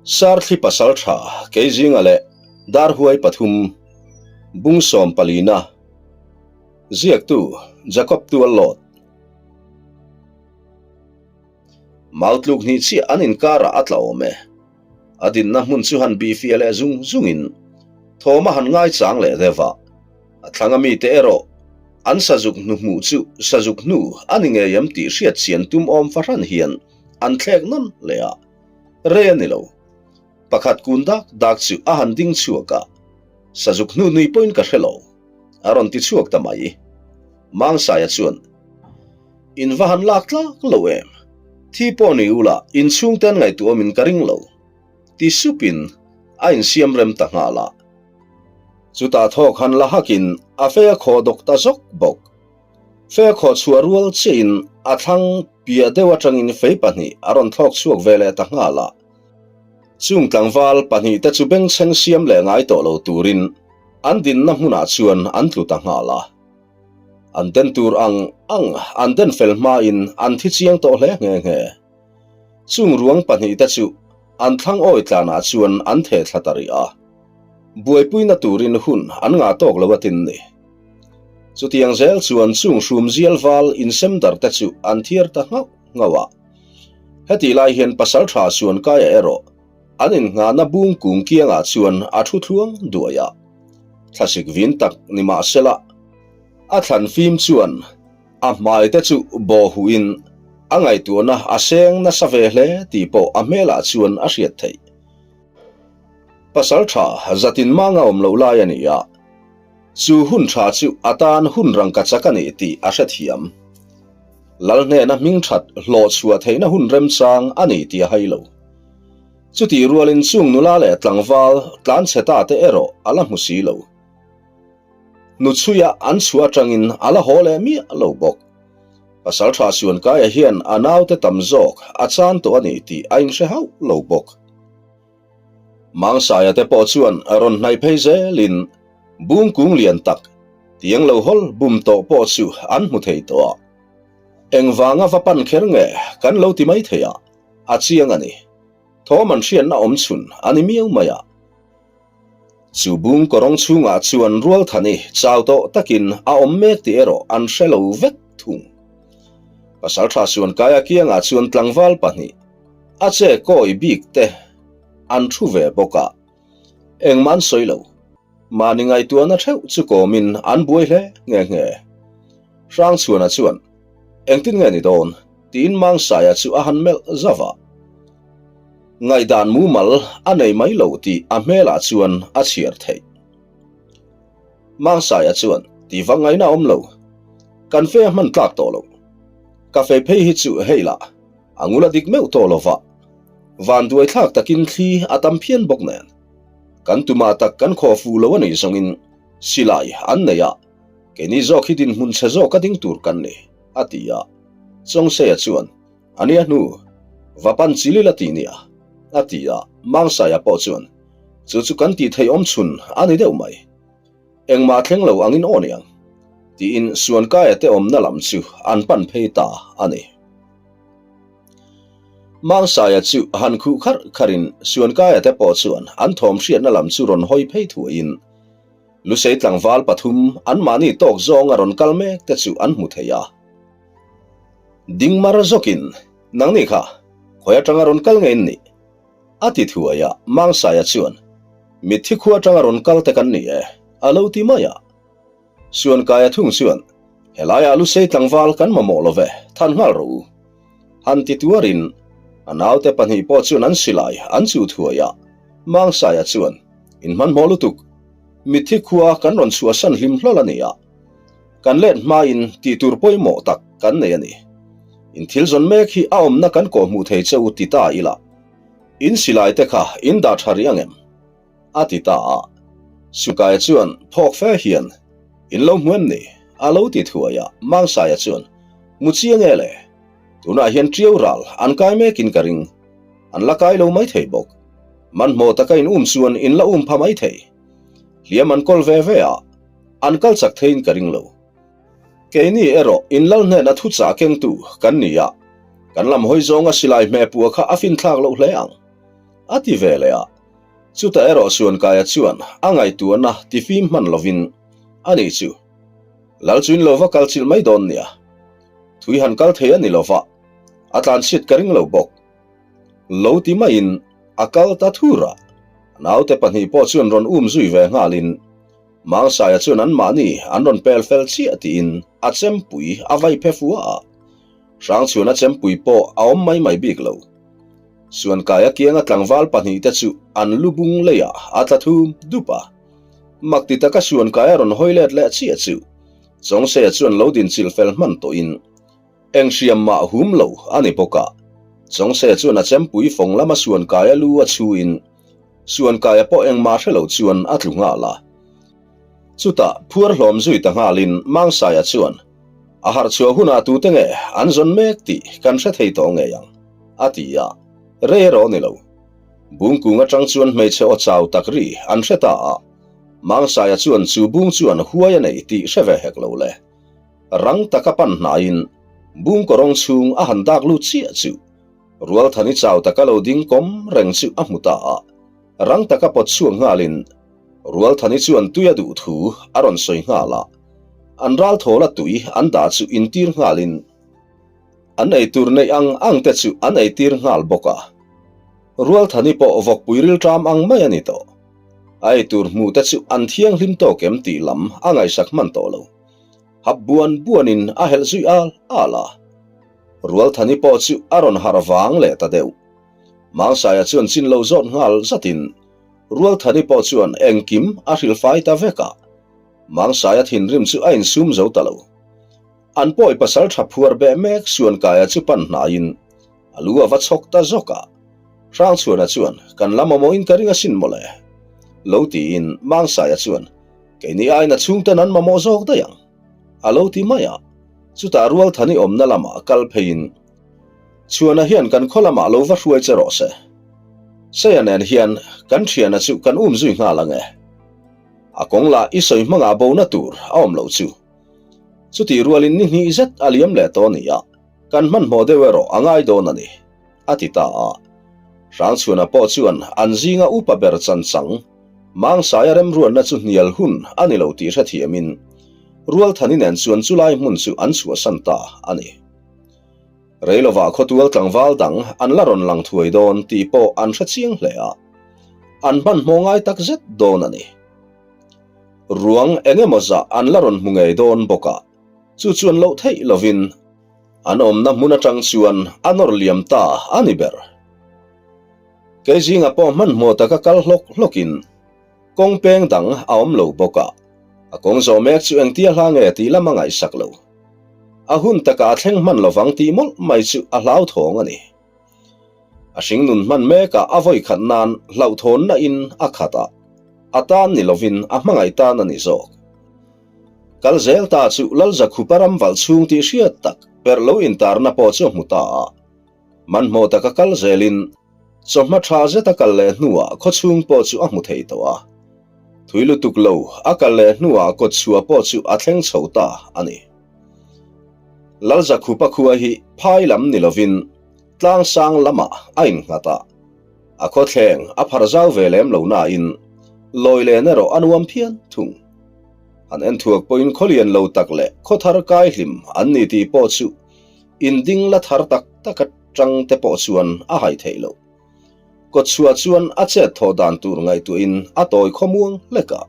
Sarthli pasaltha Keizinga leh Darhuai pathum Bungsawm palina Ziaktu Jacob Tuallawt Mautluk hnih chiah an inkarah a tla awm e. A dinna hmun chu han bihfiah leh zung zungin thawm a han ngaichang leh deuh a. A thlanga mite erawh an sazuk hnu hmuh chu sazuk hnu a ni ngei em tih hriat chian tum awm fahran hian an thlek nawn leh a. Rei a ni lo. Pakhat kun dak dak chu a han ding chhuak a, Sazuk hnu nui pawhin ka hre lo, a rawn ti chhuak ta mai. Mangsaia chuan, In va han lak tlak lo em? Thi pawh ni ula inchhungte an ngaihtuahawmin ka ring lo, ti supin a insiam rem ta nghal a. Chutah thawk han la hakin a fei a khaw dawk ta zawk bawk. Fei a khawh chhuah rual chiahin a thlang piah deuh atangin fei pahnih a rawn thlawk chhuak ve leh ta nghal a. Chung tlangval pahnihte chu bengchheng siam leh ngai tawh lo turin an dinna hmunah chuan an tlu ta nghal a. An den tur ang ang an den fel hmain an thi chiang tawh hle nghe nghe. Chung ruang pahnihte chu an thlang awi tlanah chuan an theh thla ta rih a. Buaipuina turin hun an ngah tawk lo atin ni. Chutiang zel chuan chung hrum zial val insem dar te chu an thiar ta nghauh nghauh a. Hetih lai hian pasal tha Suankaia erawh an innghahna bung kung kiangah chuan a thu thluang duai a. Thlasik vin tak ni mah sela, a thlan fim chuan a hmai te chu baw huhin a ngaihtuahna a seng nasa ve hle tih pawh a hmelah chuan a hriat theih. Pasal tha zatin manga awm loh lai a ni a. Chu hun tha chu a tan hun rangka chak a ni tih a hrethiam. Lal hnena hming that hlawh chhuah theihna hun remchang a ni tih a hai lo. Chutih rualin chung nula leh tlangval tlanchhe ta te erawh a la hmu si lo. Hnuchhuia an chhuah atangin a la haw leh miah lo bawk. Pasaltha Suankaia hian a naute tam zawk a chan tawh a ni tih a inhre hauh lo bawk. Mangsaia te pawh chuan rawn hnaih phei zelin bung kung lian tak tiang lo hawl bum tawh pawh chu an hmu thei tawh a. Engvanga va pan kher nge kan lo ti mai thei a, a chiang a ni. Thawm an hriatna awm chhun a ni miau mai a. Chu bung kawrawng chhungah chuan Rualthani chau tawh takin a awm mek tih erawh an hre lo vek thung. Pasaltha Suankaia kiangah chuan tlangval pahnih A che kawi bik te an thu ve bawk a, engmah an sawi lo. Mahni ngaihtuahna theuh chu kawmin an buai hle nghe nghe. Hrangchhuana chuan, Engtin nge ni dawn? tiin Mangsaia chu a han melh zauh a. Ngaihdan mumal a nei mai lo tih a hmelah chuan a chhiar theih. Mangsaia chuan, Ti vang ngaihna awm lo. Kan fe a hman tlak tawh lo. Ka fei phei hi chu hei lah. A ngul a dik meuh tawh lo va, vanduai thlak takin thli a tam phian bawk nen. Kan tumah tak kan khaw fuh lo a nih zawngin silai an nei a, keini zawk hi dinhmun chhe zawk a ding tur kan ni, a ti a. Chawngseia chuan, A nia hnu, va pan chil ila ti nia, a ti a. Mangsaia pawh chuan, Chu chu kan tih theih awm chhun a ni deuh mai. Engmah thleng lo angin aw niang, tiin Suankaia te awmna lam chu an pan phei ta a ni. Mangsaia chu han khuh kharh kharhin Suankaia te pawh chuan an thawm hriatna lam chu rawn hawi phei thuaiin Lusei tlangval pathum anmahni tawk zawnga rawn kal mek te chu an hmu thei a. Ding mar zawkin, Nangni kha, khawi atanga rawn kal nge in nih? A ti thuai a, Mangsaia chuan, Mitthi khua atanga rawn kal te kan ni e, a lo ti mai a. Suankaia thung chuan, Helaiah Lusei tlangval kan mamawh lo ve, than nghal rawh u. Han ti tuarin, a naute pahnih pawh chuan an silai an chuh thuai a, Mangsaia chuan, In hmanhmawh lutuk, mitthi khua kan rawn chhuahsan hlim hlawl a ni a, kan let hmain tih tur pawimawh tak kan nei a ni. In thil zawn mek hi a awmna kan kawhhmuh thei che u ti ta ila, in silai te kha in dah tha rih ang em? A ti ta a. Sukaia chuan phawk fe hian, In lo hmu em ni? A lo ti thuai a, Mangsaia chuan, Mu chiang e le, tunah hian ṭiau ral an kai mekin ka ring, an la kai lo maithei bawk. Hmanhmawh taka in um chuan in la um pha maithei. Hliam an kawl ve ve a, an kal chak theiin ka ring lo. Keini erawh in lal hnena thuchah kengtu kan ni a, kan lam hawi zawnga silai hmeh pua kha a finthlak loh hle ang. A ti ve leh a. Chutah erawh Suankaia chuan a ngaihtuahna tifim hman lovin, A nih chu, Lal chu in lo va kal chilh mai dawn nia. Thui han kal thei a ni lo va, a tlanchhiat ka ring lo bawk. Lo ti maiin a kal ta thur a. Naute pahnih pawh chuan rawn um zui ve nghalin, Mangsaia chuan anmahni an rawn pel fel chiah tiin a chempui a vai phe fua a. Hrangchhuana chempui pawh a awm mai mai bik lo. Suankaia kianga tlangval pahnihte chu an lu bung leiah a tla thum dup a. Mak ti taka Suankaia rawn hawi let leh chiah chu Chawngseia chuan lo dinchilh fel hman tawhin eng hriam mah hum lo a ni bawk a. Chawngseia chuan a chempui fawng lama Suankaia lu a chhuin Suankaia pawh engmah hre lo chuan a tlu nghal a. Chutah phuar hlawm zui ta nghalin Mangsaia chuan, A harh chhuah hunah tute nge an zawn mek tih kan hre thei tawh ngei ang, a ti a. Rei erawh ni lo. Bungkung atang chuan hmeichhe aw chau tak ri an hre ta a. Mangsaia chuan chu bung chuan huai a nei tih hre ve hek lo le. Rang taka pan hnaiin bung kawrawng chhung a han dak lut chiah chu Rualthani chau taka lo ding kawm reng chu a hmu ta a. Rang taka pawt chhuak nghalin Rualthani chuan tui a duh thu a rawn sawi nghal a. An ral thawl a tui an dah chu intir nghalin an eitur neih ang ang te chu an eitir nghal bawk a. Rualthani pawh vawkpui rilṭam ang mai a ni tawh. A eitur hmuh te chu an thianghlim tawk em tih lam a ngaihsak hman tawh lo. Hap buan buanin a helh zui al al a. Rualthani pawh chu a rawn harh vang leh ta deuh. Mangsaia chuan chin lo zawt nghal zatin Rualthani pawh chuan engkim a hrilhfai ta vek a. Mangsaia thinrim chu a insum zo ta lo. An pawi pasal tha phuar beh mek Suankaia chu pan hnaiin a lu a va chhawk ta zawk a. Hrangchhuana chuan, Kan la mamawhin ka ring asin mawle. Lo tiin Mangsaia chuan, Keini aiin a chhungten an mamawh zawk daih ang. A lo ti mai a. Chutah Rualthani awmna lamah kal pheiin Chhuana hian kan khaw lamah lo va hruai che rawh se. Seia nen hian kan thiana chu kan um zui nghal ang e. A kawng lah i sawi hmangah bona tur a awm loh chu. Chutih rualin ni hnih zet a liam leh tawh a ni a, kan hmanhmawh deuh erawh a ngai dawn a ni, a ti ta a. Hrangchhuana pawh chuan an zinga upa ber chan chang Mangsaia remruatna chu hnial hun a ni lo tih hrethiamin Rualthani nen chuan chulai hmun chu an chhuahsan ta a ni. Reilovah khawtual tlangval dang an la rawn lang thuai dawn tih pawh an hre chiang hle a, an hmanhmawh ngai tak zet dawn a ni. Ruang eng emaw zah an la rawn hmu ngei dawn bawk a, chu chuan loh theih lovin an awmna hmun atang chuan a nawr liam ta a ni ber. Kei zingah pawh hmanhmawh taka kal hlawk hlawkin kawng peng dang a awm lo bawk a, a kawng zawh mek chu engtia hla nge tih lam a ngaihsak lo. A hun takah a thleng hman lovang tih mawlh mai chu a hlauthawng a ni. A hringnun hman mekah a vawi khat nan hlauhthawnna in a khat a, a tan ni lovin a hmangaih tan a ni zawk. Kal zel ta chu Lalzakhupa ram valh chhung tih hriat tak perh lo intarna pawh chu a hmu ta a. Hmanhmawh taka kal zelin chawhma tha zeta kal leh hnuah khawchhung pawh chu a hmu thei tawh a. Thui lutuk lo a kal leh hnuah kawtchhuah pawh chu a thleng chho ta a ni. Lalzakhupa khua hi phai lam ni lovin tlangsang lamah a innghat a, a khawthleng a phar zau ve lem lo nain lawi len erawh a nuam phian thung. An enthuak pawhin khawlian lo tak leh khawthar kai hlim an ni tih pawh chu In ding la thar tak tak atang te pawh chuan a hai theih loh. Kawtchhuah chuan a chet thawh dan tur ngaihtuahin a tawi khawmuang hlek a.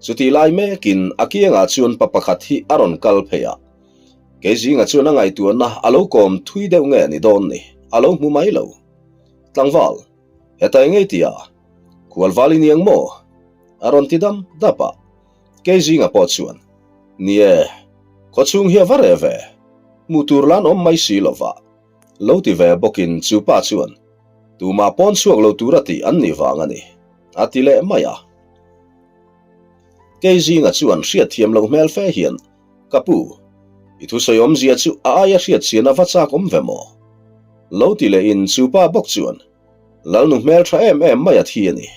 Chutih lai mekin a kiangah chuan pa pakhat hi a rawn kal phei a. Kei zingah chuan a ngaihtuahna a lo kawm thui deuh nge ni dawn ni, a lo hmu mai lo. Tlangval, heta eng ei tia? Khualval i niang maw? A rawn ti dam dap a. Kei zingah pawh chuan, Ni e, khawchhung hi a va reh ve, hmuh tur lan awm mai si lova, lo ti ve bawkin chu pa chuan, Tumah pawn chhuak lo tura tih an nih vang a ni, a ti leh mai a. Kei zingah chuan hriatthiam loh hmel fe hian, Ka pu, i thusawi awmzia chu a aia hriatchian a va chak awm ve maw? Lo ti lehin chu pa bawk chuan, Lalnu hmel tha em em mai a thi a ni,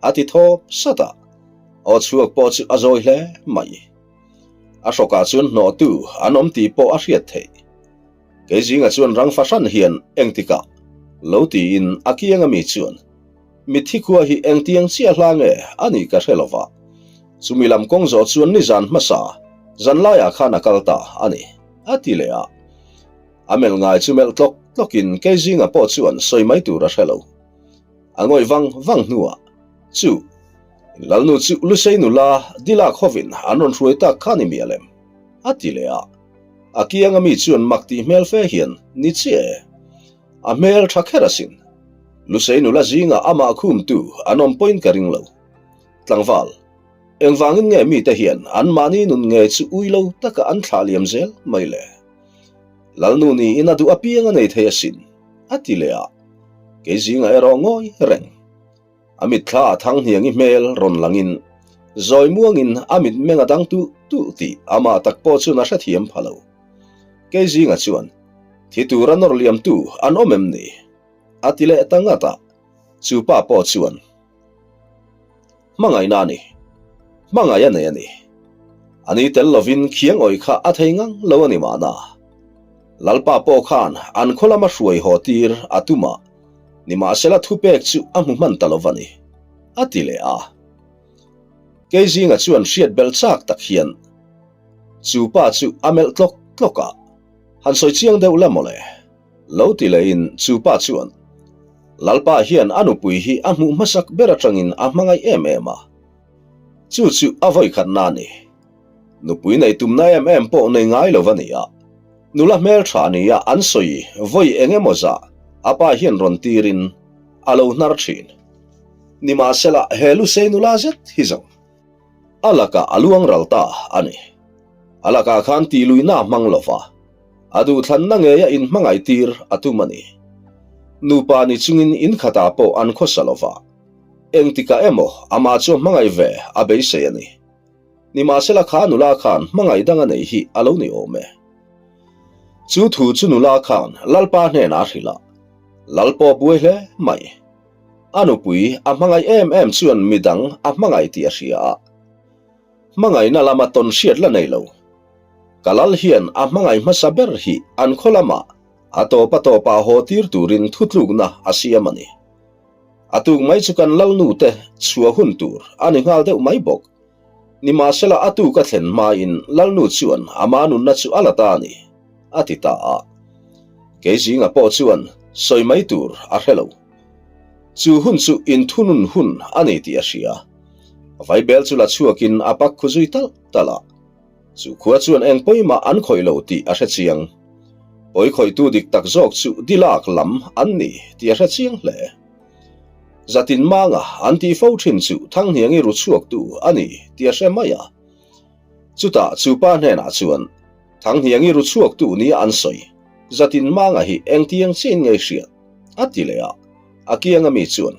a ti thawp sat a, aw chhuak pawh chu a zawi hle mai. A hrawkah chuan hnawhtu an awm tih pawh a hriat theih. Kei zingah chuan rang fahran hian engtikah lo tiin a kiang ami chuan. Mitthi khua hi engtiang chiah hla nge a nih ka hre lova, chumi lam kawng zawh chuan nizan hmasa zanlaiah khan a kal ta a ni, a ti leh a. A melh ngai chu melh tlawk tlawkin kei zinga pawh chuan sawi mai tur a hre lo. A ngawih vang vang hnuah, Chu, Lalnu chu Lusei nula Dilak hovin an rawn hruai tak kha ni mial em? a ti leh a. A kianga mi chuan mak tih hmel fe hian, Ni chiah e. A hmel tha kher asin. Lusei nula zingah amah khumtu an awm pawhin ka ring lo. Tlangval, engvangin nge mite hian anmahni nun nge chu ui lo taka an thlah liam zel mai le? Lalnu niin a duh apiang a nei thei asin, a ti leh a. Kei zingah erawh ngawi reng. A mitthla a thang hniang i hmel rawn langin zawi muangin a mitmeng a dang tulh tulh tih amah tak pawh chuan a hrethiam pha lo. Kei zingah chuan, Thi tura nawr liamtu an awm em ni? a ti leh ta ngat a, chu pa pawh chuan, Hmangaihna a ni. Hmangaih a nei a ni. A ni tel lovin khiang awih kha a thei ngang lo a ni mahna. Lalpa pawh khan an khaw lama hruai haw tir a tum a, nimahsela thupek chu a hmu hman ta lo va ni, a ti leh a. Kei zinga chuan hriat belh chak tak hian chu pa chu a melh tlawk tlawk a, han sawi chiang deuh la mawle. Lo ti lehin chu pa chuan, Lalpa hian a nupui hi a hmuh hmasak ber atangin a hmangaih em em a, chu chu a vawikhatna a ni. Nupui nei tumna em em pawh nei ngai lo va ni a, nula hmeltha nia an sawi vawi eng emaw zah a pa hian rawn tirin a lo hnar thin. Nimahsela he Lusei nula zet hi zawng a lakah a luang ral ta a ni. A lakah khan tihluihna a hmang lo va. A duhthlanna ngeia inhmangaihtir a tum a ni. Nupa ni chungin in khatah pawh an khawsa lo va, engtikah emaw amah chu a hmangaih ve a beisei a ni. Nimahsela kha nula khan hmangaih dang a nei hi a lo ni awm e. Chu thu chu nula khan Lalpa hnenah a hrilh a, Lal pawh buai hle mai. A nupui a hmangaih em em chuan midang a hmangaih tih a hria a. Hmangaihna lama tawn hriat la nei lo. Ka lal hian a hmangaih hmasa ber hi an khaw lamah a tawp a tawpah haw tir turin thutlukna a siam a ni. A tuk mai chu kan lalnu te chhuah hun tur a ni nghal deuh mai bawk. Nimahsela a tuk a thlen hmain lalnu chuan ama nunna chu a la ta a ni, a ti ta a. Kei zinga pawh chuan sawi mai tur a hre lo. Chu hun chu inthunun hun a ni tih a hria. Vaibel chu la chhuakin a pak khu zui talh talh a. Chu khua chuan eng pawimah an khawih lo tih a hre chiang. Pawi khawihtu dik tak zawk chu dilak lam an ni tih a hre chiang hle. Zatin manga an tih fo thin chu Thanghniangi ru chhuaktu a ni tih a hre mai a. Chutah chu pa hnenah chuan Thanghniangi ru chhuaktu nia an sawi Zatin manga hi engtiang chiahin ngei hriat a ti leh a. A kianga mi chuan,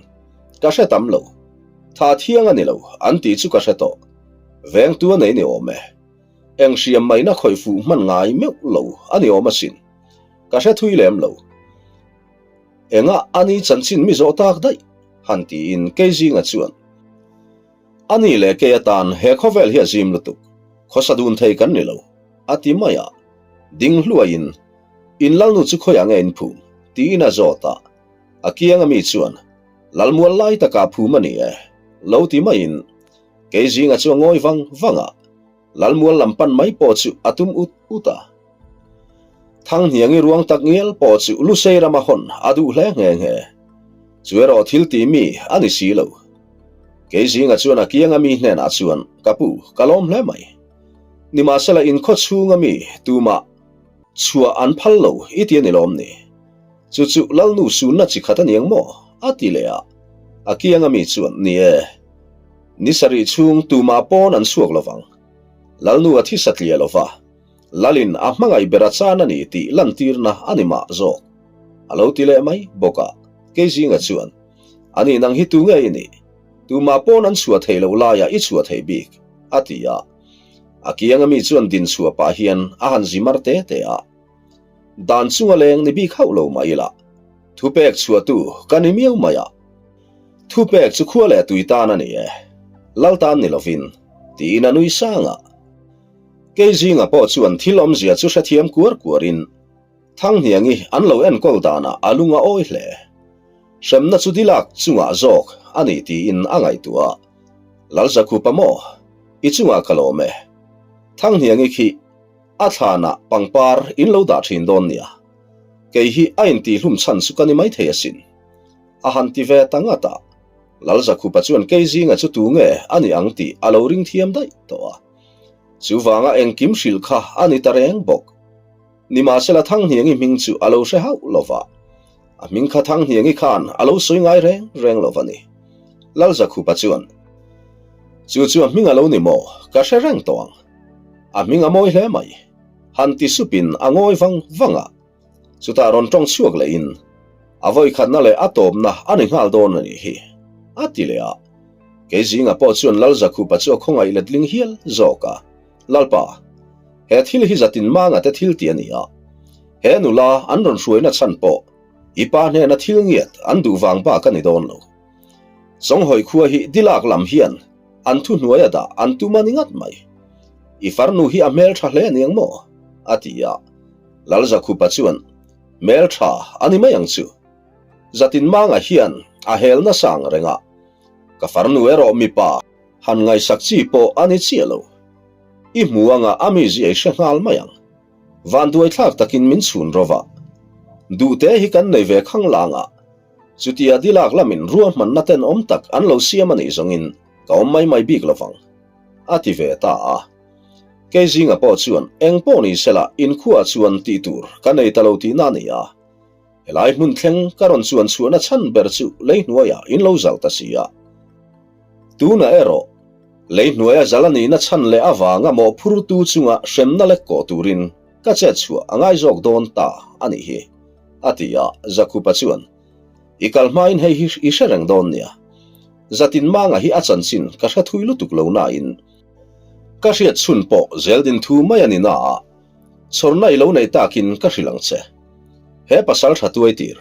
Ka hre tam lo. Tha thiang a ni lo an tih chu ka hre tawh. Vengtu a nei ni awm e. Eng hriam maina khawih fuh hman ngai meuh lo a ni awm asin. Ka hre thui lem lo. Engah a ni chanchin mi zawh tak daih? han tiin kei zinga chuan, A ni leh kei atan he khawvel hi a zim lutuk, khawsa dun thei kan ni lo, a ti mai a. Ding hluaiin, In lalnu chu khawiah nge in phum? tiin a zawt a. A kianga mi chuan, Lalmual lai takah phum a ni e, lo ti maiin Kei zinga chu a ngawi vang vang a, Lalmual lam pan mai pawh chu a tum ut ut a. Thanghniangi ruang tak ngial pawh chu Lusei rama hawn a duh hle nghe nghe. Chu erawh thil tih mi a ni si lo. Kei zinga chuan a kianga mi hnenah chuan, Ka pu, ka lawm hle mai. Nimahsela inkhaw chhunga mi tumah chhuah an phal lo i ti a ni lawm ni? Chu chu Lalnu sunna chi khat a ni ang maw? a ti leh a. A kianga mi chuan, Ni e. Ni sarih chhung tumah pawn an chhuak lo vang. Lalnu a thi satliah lo va, Lalin a hmangaih ber a chan a ni tih lantirna a ni mah zawk. A lo ti leh mai bawk a, kei zinga chuan, A ni nang hi tu nge i nih? Tumah pawn an chhuah theih loh laiah i chhuah thei bik, a ti a. A kianga mi chuan din chhuah pah hian a han zi mar te te a. Dan chunga leng ni bik hauh lo mah ila, thupek chhuahtu ka ni miau mai a. Thupek chu khua leh tui tan a ni e, lal tan ni lovin, tiin a nui sang a. Kei zinga pawh chuan thil awmzia chu hrethiam kuar kuarin Thanghniangi an lo enkawl danah a lung a awi hle. Hremna chu dilak chungah zawk a ni tiin a ngaihtuah a. Lalzakhupa maw? I chungah ka lawm e. Thanghniangi khi a thlanah pangpar in lo dah thin dawn nia. Kei hi a intihhlum chhan chu ka ni maithei asin. A han ti ve ta ngat a. Lalzakhupa chuan kei zinga chu tu nge a ni ang tih a lo ring thiam daih tawh a. Chuvanga engkim hrilh kha a ni ta reng bawk. Nimahsela Thanghniangi hming chu a lo hre hauh lo va. A hming kha Thanghniangi khan a lo sawi ngai reng reng lo va ni. Lalzakhupa chuan, Chu chu a hming a lo ni maw? Ka hre reng tawh ang. A hming a mawi hle mai. Han ti supin a ngawi vang vang a. Chutah rawn tawng chhuak lehin, A vawikhatna leh a tawpna a ni nghal dawn a nih hi, a ti leh a. Kei zinga pawh chuan Lalzakhupa chu a khawngaih letling hial zawk a. Lalpa, he thil hi zatin manga te thil ti a ni a. He nula an rawn hruaina chhan pawh i pa hnena thil ngiat an duh vang bak a ni dawn lo. Chawnghawi khua hi dilak lam hian an thuhnuai a dah an tum a ni ngat mai. I farnu hi a hmel tha hle aniang maw? a ti a. Lalzakhupa chuan, Hmel tha a ni mai ang chu. Zatin manga hian a hel nasa ang reng a. Ka farnu erawh mipa han ngaihsak chi pawh a ni chiah lo. I hmu anga a mizia i hre nghal mai ang. Vanduai thlak takin min chhun rawh a. Duhte hi kan nei ve khang lang a. Chutia dilak lamin ruahmanna tenawm tak an lo siam a nih zawngin ka awm mai mai bik lovang, a ti ve ta a. Kei zinga pawh chuan eng pawh ni sela inkhuaah chuan tih tur ka nei ta lo tihna a ni a. Helai hmun thleng ka rawn chuan chhuahna chhan ber chu lei hnuaiah in lo zal ta si a. Tunah erawh lei hnuaia zal a nihna chhan leh avanga mawhphurtu chunga hremna lek kawh turin ka chet chhuah a ngai zawk dawn ta a nih hi, a ti a, Zakhupa chuan, I kal hmain hei hi i hre reng dawn nia. Zatin Manga hi a chanchin ka hre thui lutuk lo nain ka hriat chhun pawh zeldin thu mai a ni na a, chhawrna i lo neih takin ka hrilh ang che. He pasal tha tuai tir.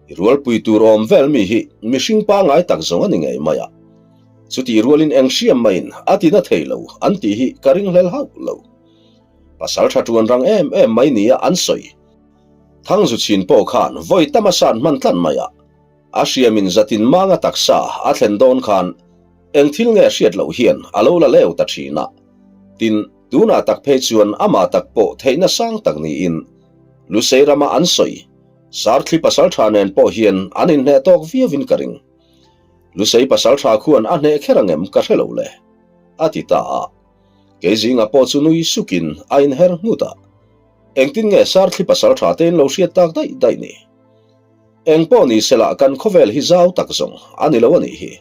I rualpui tur awm vel mi hi mihring pangngai tak zawng a ni ngei mai a. Chutih rualin eng hriam maiin a ti na thei lo an tih hi ka ringhlel hauh lo. Pasal tha tuan rang em em mai nia an sawi. Thangzu chin pawh khan vawi tam a sat hman tlat mai a. A hriamin zatin manga taksa a thlen dawn khan eng thil nge hriat loh hian a lo la leu ta thin a. Tin, tunah tak phei chuan amah tak pawh theihna sang tak niin Lusei rama an sawi. Sarthli pasaltha nen pawh hian an inhneh tawk viauin ka ring. Lusei pasaltha khuan a hneh kher angem ka hre lo le, a ti ta a. Kei zinga pawh chu nui sukin a inher nghut a. Engtin nge Sarthli pasaltha te in lo hriat tak daih daih ni? Eng pawh ni sela kan khawvel hi zau tak zawng a ni lo a nih hi.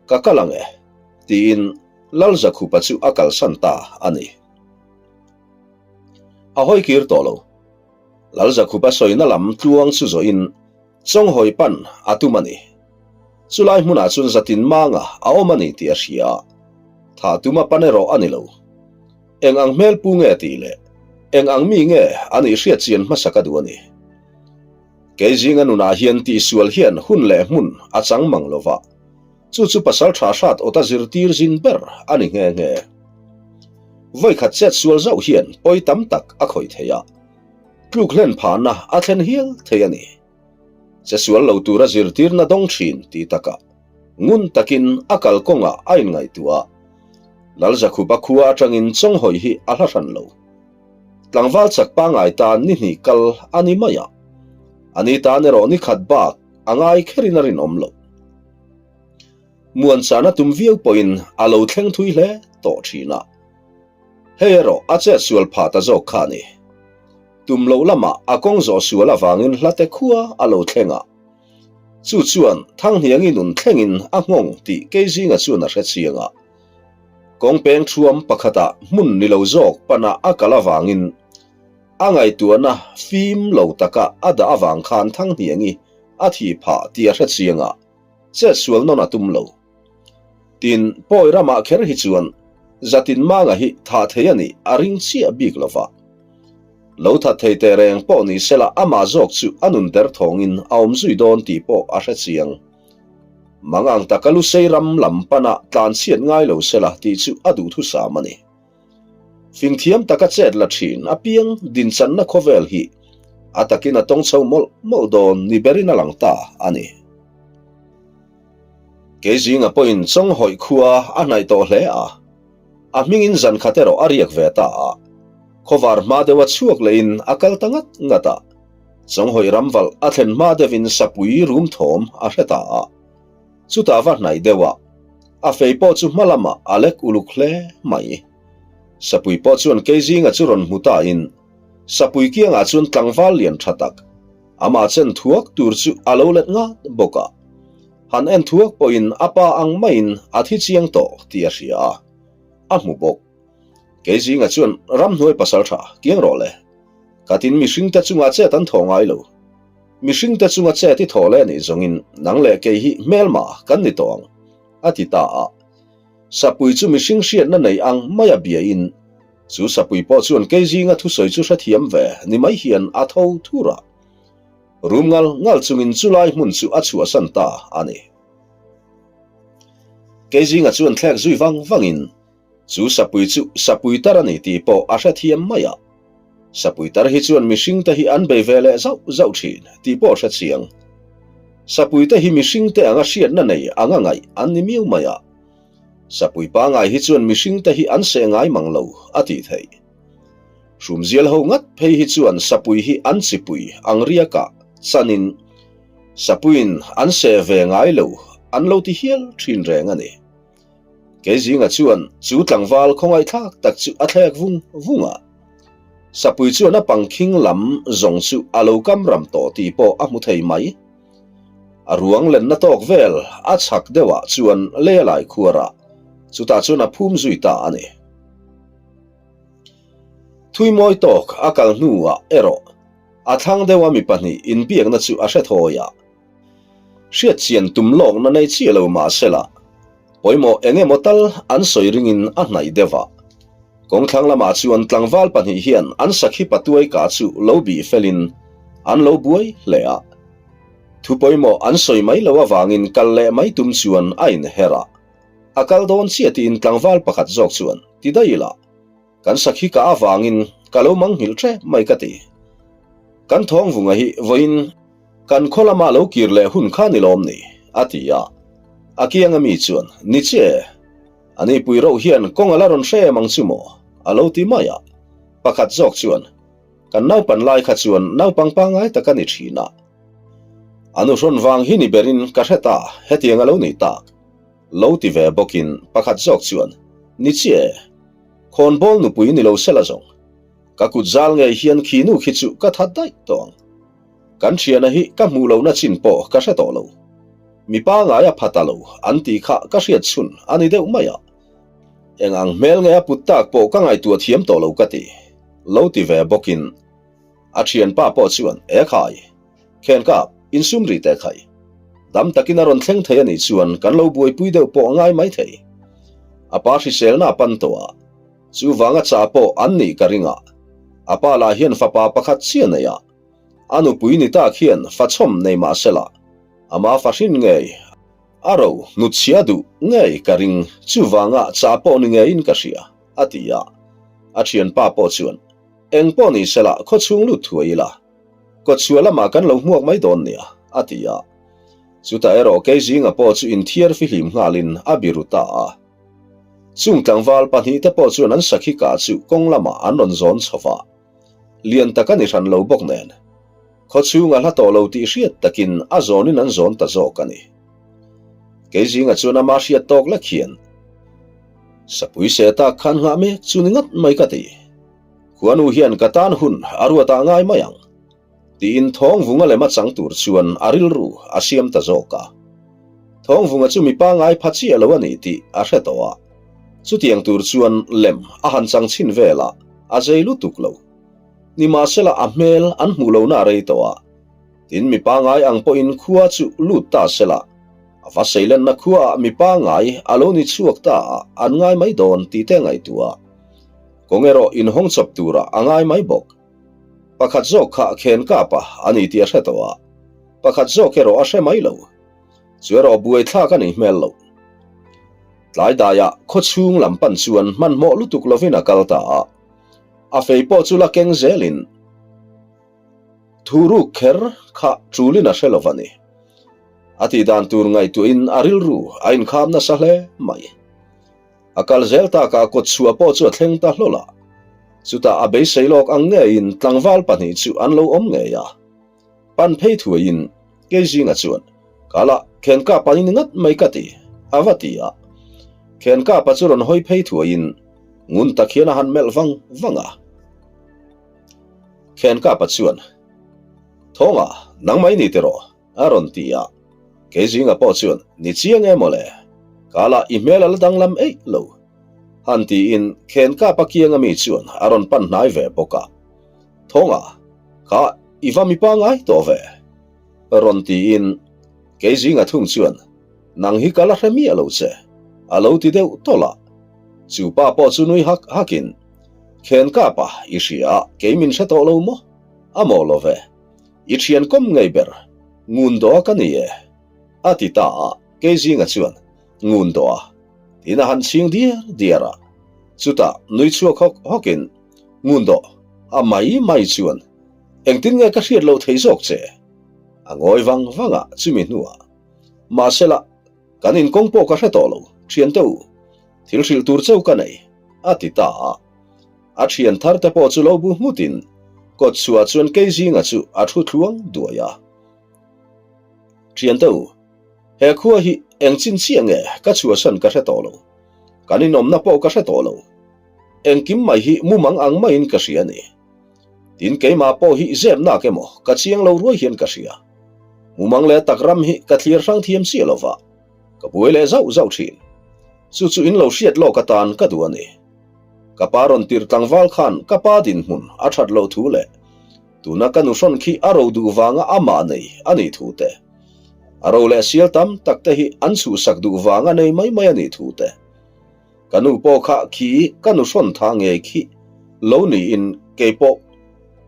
Ka kal ang e, tiin Lalzakhupa chu a kalsan ta a ni. A hawi kir tawh lo. Lalzakhupa sawina lam tluang chu zawhin Chawnghawi pan a tum a ni. Chulai hmunah chuan zatin manga a awm a ni tih a hria a, tha tuma pan erawh a ni lo. Eng ang hmel pu nge tih leh eng ang mi nge a nih hriat chian hmasa ka duh a ni. Kei zinga nunah hian tihsual hian hun leh hmun a chang mang lo va, Chu chu pasal tha hrat awta zirtir zin ber a ni nghe nghe. Vawikhat chet sual zauh hian pawi tam tak a khawih thei a, tluk hlen phahna a thlen hial thei a ni. Che sual lo tura zirtirna dawng thin ti takah ngun takin a kalkawngah a inngaihtuah a, Lalzakhupa khua atangin Chawnghawi hi a hla hran lo. Tlangval chak pangngai tan ni hnih kal a ni mai a, a ni tan erawh ni khat bak a ngai kherin a rinawm lo. Muanchana tum viau pawhin a lo thleng thui hle tawh thin a. Hei erawh a chet sual phah ta zawk kha a ni. Tum loh lamah a kawng zawh sual avangin hlate khua a lo thleng a. Chu chuan Thanghniangi nun thlengin a nghawng tih Keizinga chuan a hre chiang a. Kawng peng thuam pakhatah hmun ni lo zawk pana a kal avangin a ngaihtuahna fim lo taka a dah avang khan Thanghniangi a thih phah tih a hre chiang a, chet sual nawn a tum lo. Tin, Pawi ramah kher hi chuan Zatin Manga hi thah thei a nih a ring chiah bik lo va. Lo that thei teh reng pawh ni sela amah zawk chu a nun der thawngin a awm zui dawn tih pawh a hre chiang. Mang ang taka Lusei ram lam pana tlan chhiat ngai lo sela tih chu a duhthusam a ni. Fingthiam taka chet la thin apiang dinchanna khawvel hi a takin a tawng chho mawlh mawlh dawn ni berin a lang ta a ni. Keizinga pawhin Chawnghawih khua a hnaih tawh hle a, a hmingin zan khat erawh a riak ve ta a, khawvar hma deuha chhuak lehin a kal ta ngat ngat a, Chawnghawih ramvalh a thlen hma deuhin sapui rum thawm a hre ta a, chutah va hnaih deuha a fei pawh chu hma lamah a lek uluk hle mai. Sapui pawh chuan Keizinga chu rawn hmu tain sapui kiangah chuan tlangval lian tha tak, Amah chen thuak tur chu a lo let ngat bawk a, han en thuak pawhin a pa ang maiin a thi chiang tawh tih a hria a, a hmu bawk. Kei zinga chuan ramhnuai pasal tha kiang rawh le, ka tin mihringte chunga chet an thaw ngai lo. Mihringte chunga chet i thaw leh nih zawngin nang leh kei hi hmelma kan ni tawh ang, a ti ta a. Sapui chu mihring hriatna nei ang maia biain Chu sapui pawh chuan kei zinga thusawi chu hrethiam ve ni mai hian a tho thur a. Rum ngal ngal chungin chulai hmun chu a chhuahsan ta a ni. Kei zinga chuan thlek zui vang vangin chu sapui chu sapui tar a ni tih pawh a hrethiam mai a. Sapui tar hi chuan mihring te hi an bei ve leh zauh zauh thin tih pawh a hrechiang. Sapui te hi mihring te anga hriatna nei anga ngaih an ni miau mai a. Sapui pangai hi chuan mihring te hi an seh ngai mang lo a tih theih. Hrumzial ho ngat phei hi chuan sapui hi an chipui ang riakah chanin sapuiin an seh ve ngai lo an lo ti hial thin reng a ni. Keizinga chuan chu tlangval khawngaihthlak tak chu a thlek vung vung a. Sapui chuan a pangkhing lam zawng chu a lo kam ram tawh tih pawh a hmu thei mai. A ruang lenna tawk vel a chhak deuhah chuan lei a lai khuar a, chutah chuan a phum zui ta a ni. Thui mawi tawk a kal hnuah erawh a thlang deuha mi pahnih inbiakna chu a hre thawi a, hriatchian tum lawkna nei chiah lo mahsela pawimawh eng emaw tal an sawi ringin a hnaih deuh a. Kawngthlang lamah chuan tlangval pahnih hian an sakhi patuai kah chu lo bih felin an lo buai hle a. Thu pawimawh an sawi mai lo avangin kal leh mai tum chuan a inher a. A kal dawn chiah tiin tlangval pakhat zawk chuan, Ti daih ila, kan sakhi kah avangin ka lo mang nghilh ṭep mai ka ti. Kan thawngvunga hi vawiin kan khaw lama lo kir leh hun kha ni lawm ni? a ti a. A kianga mi chuan, Ni che, a ni pui rauh hian kawng a la rawn hre em ang chu maw? a lo ti mai a. Pakhat zawk chuan, Kan naupan lai kha chuan naupang pangngai tak a ni thin a. A nuhrawn vang hi ni berin ka hre ta, hetiang a lo ni tak. Lo ti ve bawkin pakhat zawk chuan, Ni chiah e, khawnbawl nupui ni lo sela zawng. Ka kut zal ngei hian khi nu khi chu ka that daih tawh ang. Kan thiana hi ka hmuh lohna chin pawh ka hre tawh lo. Mi pangngai a pha ta lo an tih kha ka hriat chhun a ni deuh mai a. Eng ang hmel nge a put tak pawh ka ngaihtuah thiam tawh lo ka ti. Lo ti ve bawkin a thianpa pawh chuan, E khai, khen kap, insum rih teh khai. Dam takin a rawn thleng thei a nih chuan kan lo buaipui deuh pawh a ngai mai thei. A pa hriselna a pan tawh a, chuvanga chah pawh an nih ka ring a. A pa lah hian fapa pakhat chiah nei a, a nupui ni tak hian fachhawm nei mah sela, ama fahrin ngei a ro hnutchhia duh ngei ka ring, chuvanga chah pawh ni ngeiin ka hria. A ti a. A thianpa pawh chuan, Eng pawh ni sela, khaw chhung lut thuai ila, kawtchhuah lamah kan lo hmuak mai dawn nia, a ti a. Chutah erawh Keizinga pawh chu inthiar fihlim nghalin a biru ta a. Chung tlangval pahnihte pawh chuan an sakhi kah chu kawng lamah an rawn zawn chho va. Lian tak a ni hran lo bawk nen, khaw chhunga hla tawh lo tih hriat takin a zawnin an zawn ta zawk a ni. Keizinga chuan ama hriat tawk lek hian, Sapui se tak khan nghah mek chu ni ngat mai ka ti. Khuanu hian ka tan hun a ruat ah ngai mai ang. Tiin Thawngvunga lem a chang tur chuan a rilru a siam ta zawk a. Thawngvunga chu mi pangai pha chiah lo a ni tih a hre tawh a. Chutiang tur chuan lem a han chang chhin vel a, a zei lutuk lo. Nimahsela a hmel an hmuh lohna a rei tawh a. Tin mi pangai ang pawhin khua chu lut ta sela. A va seilenna khuaah mi pangai a lo ni chhuak ta a, an ngai mai dawn tih te ngaihtuah. Kawng erawh inhawng chawp turah a ngai mai bawk. Pakhat zawk kha khen kap a a ni tih a hre tawh a, pakhat zawk erawh a hre mai lo. Chu erawh buaithlak a nih hmel loh. Tlai daiah khaw chhung lam pan chuan hmanhmawh lutuk lovin a kal ta a, a fei pawh chu la keng zelin, Thu ruk kher kha tulin a hre lo va ni. A tih dan tur ngaihtuahin a rilru a inkham nasa hle mai. A kal zel takah kawtchhuah pawh chu a thleng ta hlawl a. Chutah a beisei lawk ang ngeiin tlangval pahnih chu an lo awm ngei a. Pan phei thuaiin Keizinga chuan, Kala, Khenkapa ni ngat mai ka ti, a va ti a. Khenkapa chu rawn hawi phei thuaiin ngun tak hian a han melh vang vang a. Khenkapa chuan, Thawnga, nangmah i ni tiraw? a rawn ti a. Keizinga pawh chuan, Ni chiang e mawle, Kala, i hmel a la danglam eih lo. Han tiin Khenkapa kianga mi chuan a rawn pan hnai ve bawk a. Thawnga, kha i va mipa ngai tawh ve? Rawn tiin Keizinga thung chuan, Nang hi ka la hre miah lo che, a lo ti deuh tawlh a. Chu pa pawh chu nui hak hakin, Khenkapa, i hria a, kei min hre tawh lo maw? A maw lo ve, i thian kawm ngei ber, ngun dawh a ka ni e, a ti ta a. Keizinga chuan, Ngun dawh a, tiin a han chhing diar diar a. Chutah nui chhuak hawk hawkin, Ngun dawh, a mai mai chuan engtin nge ka hriat loh thei zawk che? A ngawi vang vang a, chumi hnuah, Mahsela, kan inkawng pawh ka hre tawh lo, thiante u, thil hrilh tur cheu ka nei, a ti ta a. A thian thar te pawh chu lo bu nghutin kawtchhuah chuan Keizinga chu a thu thluang duai a. Thiante u, he khua hi eng chin chiah nge ka chhuahsan ka hre tawh lo. Kan inawmna pawh ka hre tawh lo. Engkim mai hi mumang ang maiin ka hria a ni. Tin keimah pawh hi zep nak emaw ka chiang lo ruai hian ka hria. Mumang leh tak ram hi ka thlir hrang thiam chiah lo va, ka buai leh zauh zauh thin. Chu chu in lo hriat lawk atan ka duh a ni. Ka pa rawn tirh tlangval khan ka pa dinhmun a that loh thu leh tuna ka nu hrawn khi a ro duh vanga amah nei a nih thu te, a ro leh sial tam tak te hi an chhuhsak duh vanga nei mai mai a nih thu te. Ka nu pawh kha khi ka nu hrawn tha ngei khi lo niin kei pawh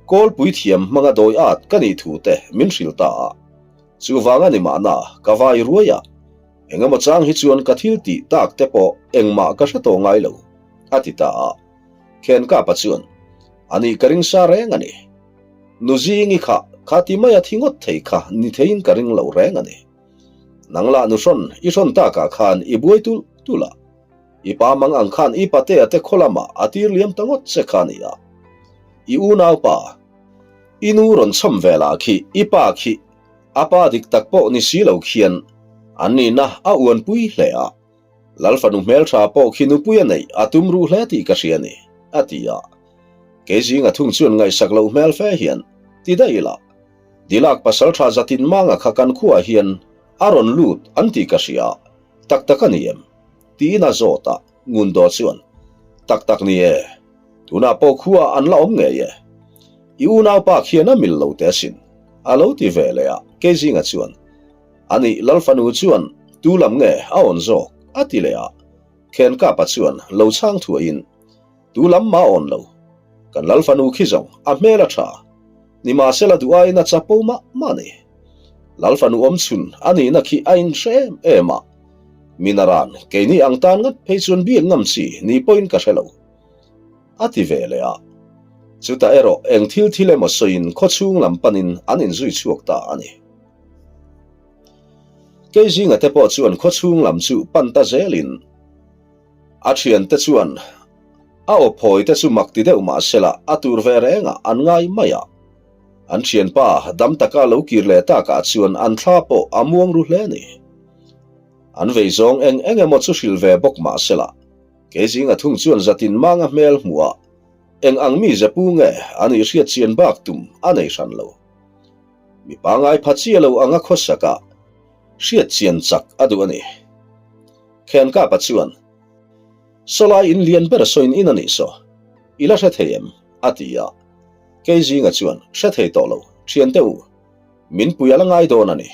kawlpui thiam hmanga dawi at ka nih thu te min hrilh ta a. Chuvang a ni mahna ka vai ruai a, engemaw chang hi chuan ka thil tih tak te pawh engmah ka hre tawh ngai lo, a ti ta a. Khenkapa chuan, A nih ka ring sa reng a ni. Nu Zingi kha kha ti mai a thi ngawt thei kha ni theiin ka ring lo reng a ni. Nang lah nu hrawn i hrawn takah khan i buai tulh tulh a, i pa mang ang khan i patea te khaw lamah a tir liam ta ngawt che kha a ni a. I unaupa, i nu rawn chhawm ve lah khi i pa khi a pa dik tak pawh ni si lo khian an nihna a uanpui hle a, Lal fanu hmeltha pawh khi nupui a neih a tum ruh hle tih ka hria a ni, a ti a. Kei zinga thung chuan ngaihsak loh hmel fe hian ti daih ila. Dilak pasaltha zatin manga kha kan khuaah hian a rawn lut an tih ka hria, tak tak a ni em? tiin a zawt a, Ngundaw chuan, Tak tak ni e, tunah pawh khuaah an la awm ngei e. I unaupa khian a mil lo teh asin, a lo ti ve leh a, Keizinga chuan, Anih Lalfanu chuan tu lam nge a awn zawk? a ti leh a, Khenkapa chuan lo chhang thuaiin, Tu lam mah awn lo. Kan lal fanu khi zawng a hmel a tha. Nimahsela duh aiin a chapo mah mah ni. Lal fanu awm chhun a nihna khi a inhre em em a. Minaran keini ang tan ngat phei chuan biak ngam chi ni pawhin ka hre lo. A ti ve leh a. Chutah erawh eng thil thil emaw sawiin khawchhung lam panin an inzui chhuak ta a ni. Keizinga te pawh chuan khawchhung lam chu pan ta zelin A thiante chuan a aw phawi te chu mak ti deuh mah sela a tur ve reng ah an ngai mai a. An thianpa dam taka lo kir leh takah chuan an thla pawh a muang ru hle a ni. An vei zawng eng eng emaw chu hrilh ve bawk mah sela kei zinga thung chuan zatin manga hmel hmuh ah eng ang mi zepu nge a nih hriat chian bak tum a nei hran lo. Mi pangai pha chiah lo anga khawsak ah hriat chian chak a duh a ni. Khenkapa chuan, Sawlai in lian ber sawiin in a nih saw, i la hre thei em? a ti a. Keizinga chuan, Hre thei tawh lo, thiante u, min pui a la ngai dawn a ni.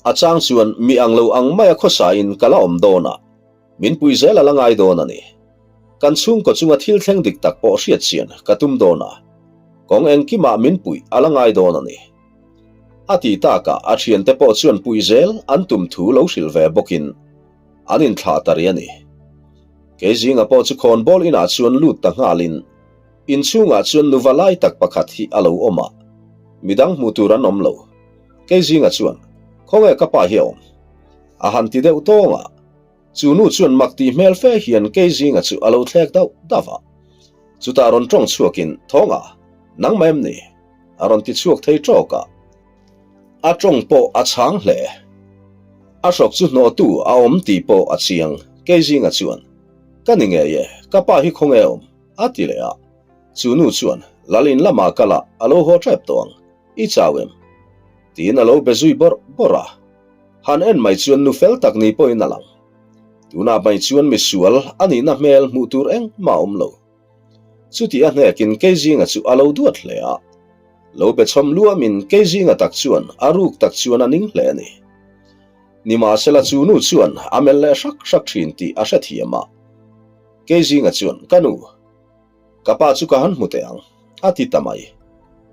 A chang chuan mi ang lo ang maia khawsain ka la awm dawn a, min pui zel a la ngai dawn a ni. Kan chhungkaw chunga thil thleng dik tak pawh hriat chian ka tum dawn a, kawng engkimah min puih a la ngai dawn a ni. A ti takah a thiante pawh chuan puih zel an tum thu lo hrilh ve bawkin an inthlah ta rih a ni. Keizinga pawh chu khawnbawl inah chuan lut ta nghalin inchhungah chuan nuva lai tak pakhat hi a lo awm a, midang hmuh tur an awm lo. Keizinga chuan. Khawnge ka pa hi a awm? A han ti deuh tawng a. Chu nu chuan mak tih hmel fe hian kei zinga chu a lo thlek dauh dauh a. Chutah rawn tawng chhuakin, Thawnga, nangmah em ni? A rawn ti chhuak thei tawk a. A tawng pawh a chhang hle. A hrawk chu hnawhtu a awm tih pawh a chiang, kei zinga chuan, Ka ni ngei e, ka pa hi khawnge awm? A ti leh a. Chu nu chuan, Lal in lamah kal a, a lo haw tep tawh ang. I chau em? Tiin a lo be zui bawrh bawrh a. Han en mai chuan nu fel tak ni pawhin a lang. Tunah mai chuan misual a nihna hmel hmuh tur engmah a awm lo. Chuti a hnekin Keizinga chu a lo duat hle a. Lo be chhawm luamin Keizinga tak chuan a ruk tak chuan a ning hle a ni. Nimahsela chu nu chuan a melh leh hrak hrak thin tih a hrethiam a. Keizinga chuan, Ka nu, Ka pa chu ka han hmu teh ang, a ti ta mai.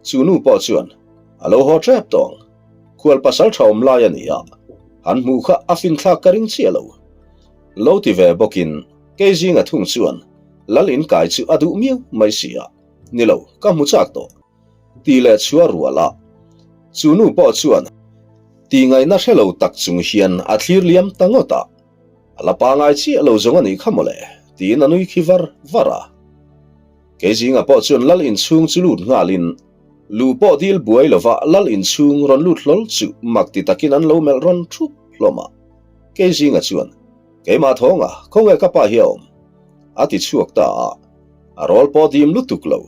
Chu nu pawh chuan, A lo haw tep tawh ang. Khual pasal tha awm lai a ni a, han hmuh kha a finthlak ka ring chiah lo. Lo ti ve bawkin kei zinga thung chuan lal in kai chu a duh miau mai si a, Ni lo, ka hmu chak tawh. Ti leh chhuah rual a. Chu nu pawh chuan tihngaihna hre lo tak chung hian a thlir liam ta ngawt a. A la pangai chiah lo zawng a nih kha mawle, tiin a nui khi var var a. Kei zinga pawh chuan lal inchhung chu lut nghalin, lu pawh dil buai lova lal inchhung rawn lut hlawl chu mak ti takin an lo melh rawn thup hlawm a. Kei zinga chuan, Keimah thawnga, khawnge ka pa hi a awm? a ti chhuak ta a. A rawl pawh dim lutuk lo.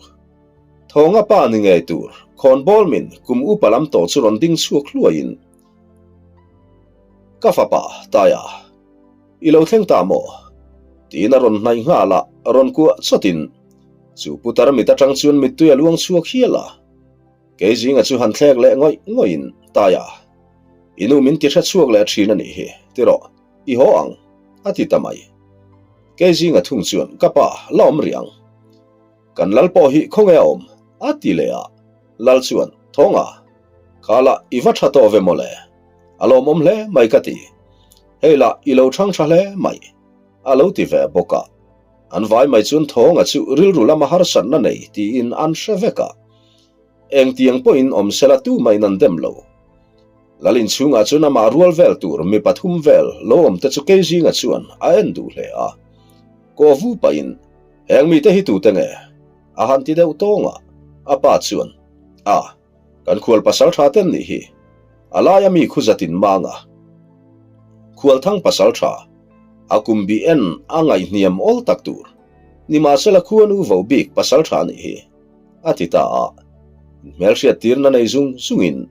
Thawnga pa ni ngei tur, khawnbawl min kum upa lam tawh chu rawn ding chhuak hluaiin, Ka fapa, Taia, i lo thleng ta maw? Tiin a rawn hnaih nghal a, rawn kuah chawtin chu putar mit atang chuan mittui a luang chhuak hial a. Kei zinga chu han thlek leh ngawih ngawih in, Taia, i nu min ti hre chhuak leh thin a nih hi, ti rawh, i haw ang, a ti ta mai. Kei zinga thung chuan, Ka pa, la awm rih ang. Kan lal pawh hi khawnge a awm? a ti leh a. Lal chuan, Thawnga, kha lah i va tha tawh ve mawle, a lawmawm hle mai ka ti. Hei lah i lo thang tha hle mai, a lo ti ve bawk a. An vai mai chuan Thawnga chu rilru lama harsatna nei tiin an hre vek a. Engtiang pawhin awm sela tu maiin an dem lo. Lal inchhungah chuan amah rual vel tur mi pathum vel lo awm te chu Keizinga chuan a en duh hle a. Kawvu pahin, Heng mite hi tute nge? A han ti deuh tawng a, a pa chuan, A, kan khual pasal tha ten nih hi. A laia mi khu zatin mang a. Khualthang pasal tha, a kum bih en a ngaihhniam awl tak tur. Nimahsela khuanu vo bik pasal tha nih hi, a ti ta a. Hmelhriat tirna nei zung zungin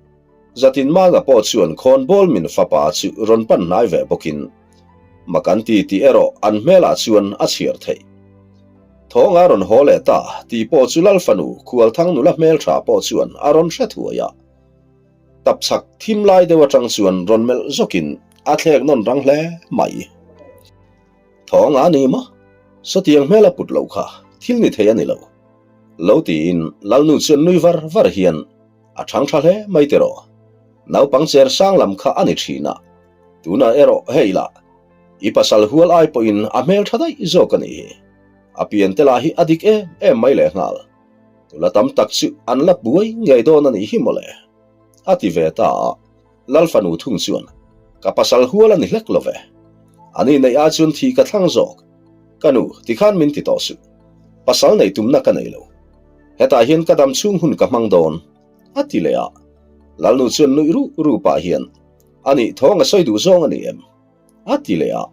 zatin manga pawh chuan khawnbawl min fapa chu rawn pan hnai ve bawkin, Mak an ti tih erawh an hmelah chuan a chhiar theih. Thawng a rawn haw leh ta tih pawh chu Lal fanu Khualthang nula hmeltha pawh chuan a rawn hre thuai a. Tapchhak thim lai deuh atang chuan rawn melh zawkin a thlek nawn rang hle mai. Thawng a ni maw? Sawtiang hmel a put loh kha thil ni thei a ni lo. Lo tiin Lalnu chuan nui var var hian a chhang tha hle mai tiraw. Naupang cher sang lam kha a ni thin a. Tunah erawh hei lah, i pasal hual ai pawhin a hmel tha daih zawk a nih hi. A pian te lah hi a dik em em mai lehnghal. Tula tam tak chu an la buai ngei dawn a nih hi mawle. A ti ve ta a, Lal fanu thung chuan, Ka pasal hual a ni hlek lo ve. Ani neih ai chuan thi ka thlang zawk. Ka nu, tikhan min ti tawh suh. Pasal neih tumna ka nei lo. Hetah hian ka dam chhung hun ka hmang dawn. A ti leh a, Lalnu chuan nuih ruh ruh pah hian, A nih, thawng a sawi duh zawng a ni em? A ti leh a,